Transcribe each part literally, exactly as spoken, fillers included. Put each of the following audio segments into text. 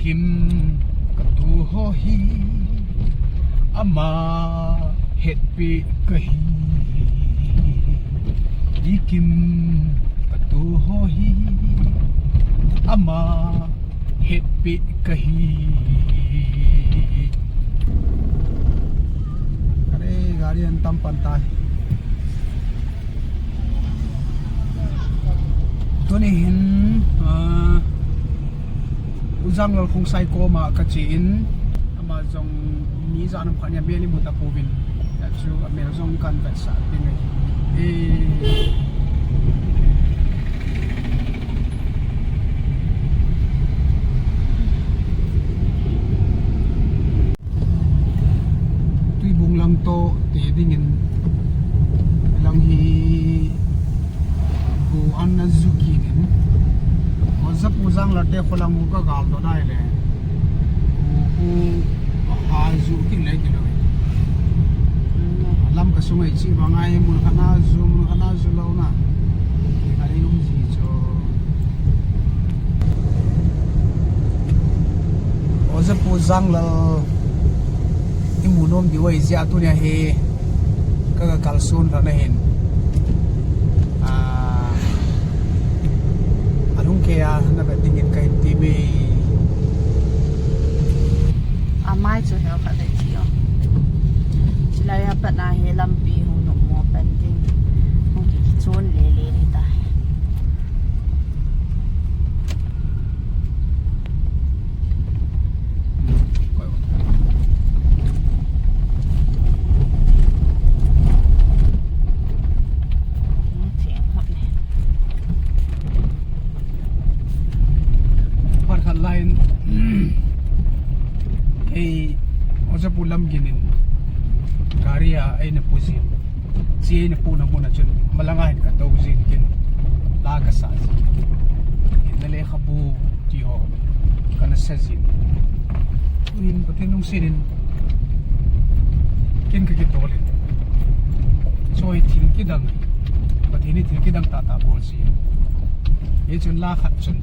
Kim katu ho hi ama hetpi kahi. I Kim katu ho hi ama hetpi kahi. Kare gari an tam pan tai. Tuni hin, ah, U Janglal Khongsai koma kache in, ama jong mi ijat ham khat nia mel imu tapouvin. Achu amel jong kan vetsah ding ahi. Eh. Tuibung lang toh te dingin lang hi bu an na ju kit in. Ojapu Janglal te kho lang u ka gal doh dai le. Ku ku ha ju kit le kit lo. Lam ka sungai chi ba ngai mun khat na ju mun khat na ju lo na. Ki ka le um ji cho. Ojapu Janglal imu nom diu ahi jeh a tunia hi ka, ka kalson lhon ahin. Ah, alhung kei a na vet dingin ka hin ti mai. Amai chu hel khat le ti o. Chulai a pat na hi lampi hung nom mo pen ding. Hung kichon le le ni ta. Phat khat lai in, kei Ojapu Lamgin in gari a eina pu jin. Chi eina puna mun a chun, malanga hin ka tou jin kin, la ka sa jin. Kin na lekhabu ti ho, ka na sa jin. Tuhin Pathen lungset in, kin ka kitol in. Choi thil kidang, Pathen in thil kidang tah tah bol jin. Hichun la khat chun,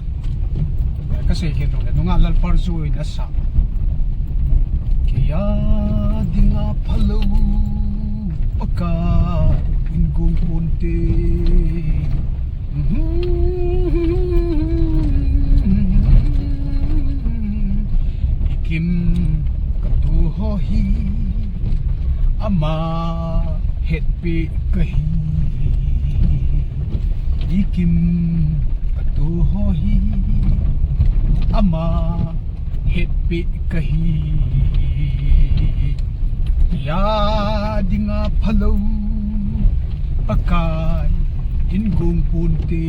ka sei kit lou le, nungah Lalpar Joy in a sah. Kei a dinga phalou, Pakai in gong ponte. I Kim katu ho hi ama hetpi kahi. I Kim katu ho hi ama hetpi kahi. Kei a dinga phalou, Pakai in gong ponte.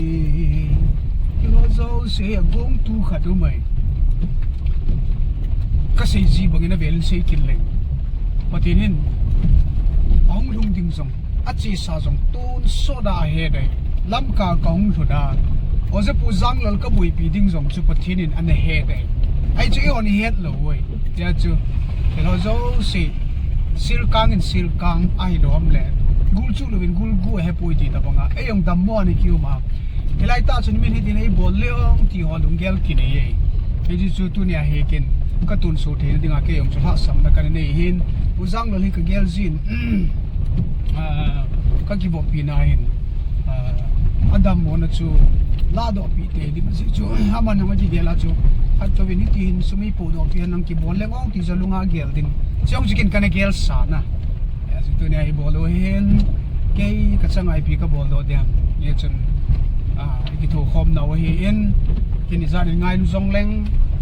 Kei ho jouse a gongtu khat um ahi. Ka sei ji bangin avel in sei kit leng. Pathen in ahung lhung ding jong, achesa jong tonsot a ahet e. Lamka ka hung lhun a, Ojapu Janglal ka boipi ding jong chu Pathen in ana het e. Ahi chu eihon ihet lou uve. Tia chu, kei ho jouse, silkang in silkang ahilou ham le, gul chu louvin gul gu ahe poi ti tabang a, ei jong dammo a ana kium a. Hilai tah chun min hitin eibol le ong ti ho lunggel kinei e. Hichu chu tunia hi kin ka tonsot theina dinga kei jong chu lhahsamna kana nei hin. U Janglal hi ka gel jin, ah, ka kivoppi na hin, ah, adammona chu ladoh pi tei ding jeh chu, aman jong akigel a chu, khat touvin hitin sum eipohdoh pi hen lang kibol le ong ti jong lunga gel ding. Chu jong chu kin kana gel sa na. Hijeh chun tunia ibol u hin, kei ka changa ipi ka boldoh ding. Hichun, ah, i kithokhom nau ahin, kin ijat in ngailu jong leng,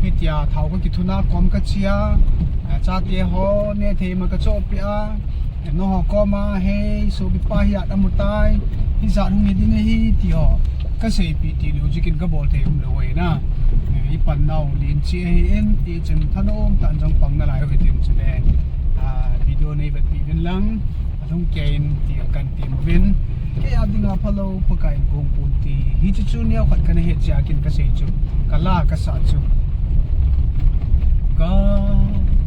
hitia thao ka kithun a kom ka chia, ah, chate ho neh thei ma ka chohpeh a, nangho koma, hei, sopipa hi at amu tai, hijat hung hi ding ahi, ti ho ka seipeh ti lou, chu kin ka bol thei umlou ahi na. I pan nau len cheh ahin, hichun thanom tah in jong pang nalai u hitin chule, ah, video nei vetpi uvin lang. Alhung kei in ti a kan ti uvin. Kei a dinga phalou Pakai in gong ponte. Hichu chu neokhat kana het jeh a kin ka sei chu. Ka la ka sa chu. Ka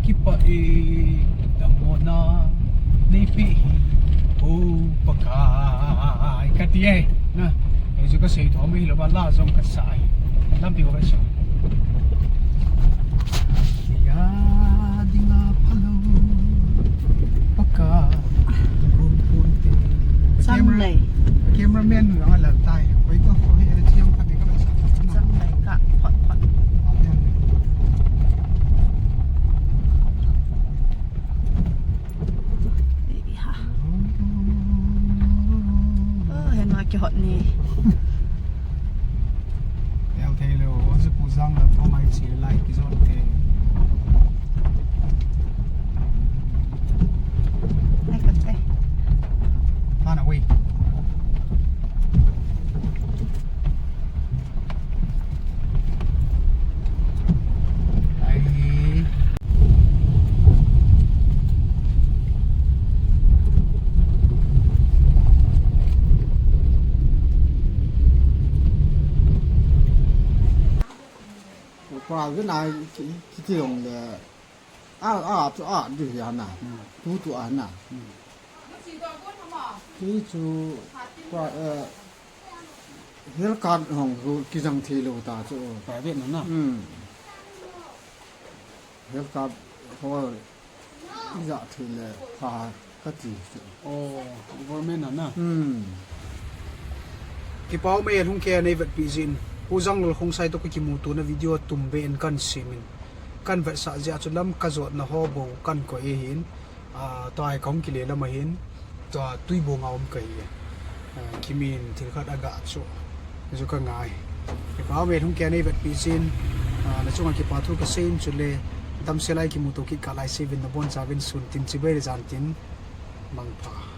kipah e, dammona neipeh hi, O Pakai, ka ti e. Na, hichu ka sei thom hilou va la jong ka sa e. Lampi ho ka sa. Silai kizon te. Ai, kate. Hana wei. Ai. Upa vin a ki, kiti jong le. A, a, tu a, di hi ana. Hmm. Tu, tu ana. Hmm. Ti chu, pa, eh, health card hong ru kijang thei lou ta chu. Private na na. Hmm. Health card ho ija thei le pha kati chu. Oh, government na na. Hmm. Kipa ume, lhung kei a nei vetpi jin. Pu Janglal Khongsai toh ka kimuto na video tum be in kan simin. Kan vetsah jeh a chu lam ka jotna ho bou kan koi ahin. Ah, tua hi kahung kile lam ahin. Tua Tuibong a um kahi. Ah, kimin thil khat aga chu. Ju ka ngai. Kipa ume, lhung kei a nei vetpi jin. Ah, na chunga kipa thu ka seiyin chule. Damsel a i kimuto kit kah lai seuvin, nabonchauvin sun tin, chibai le jan tin. Mangpha.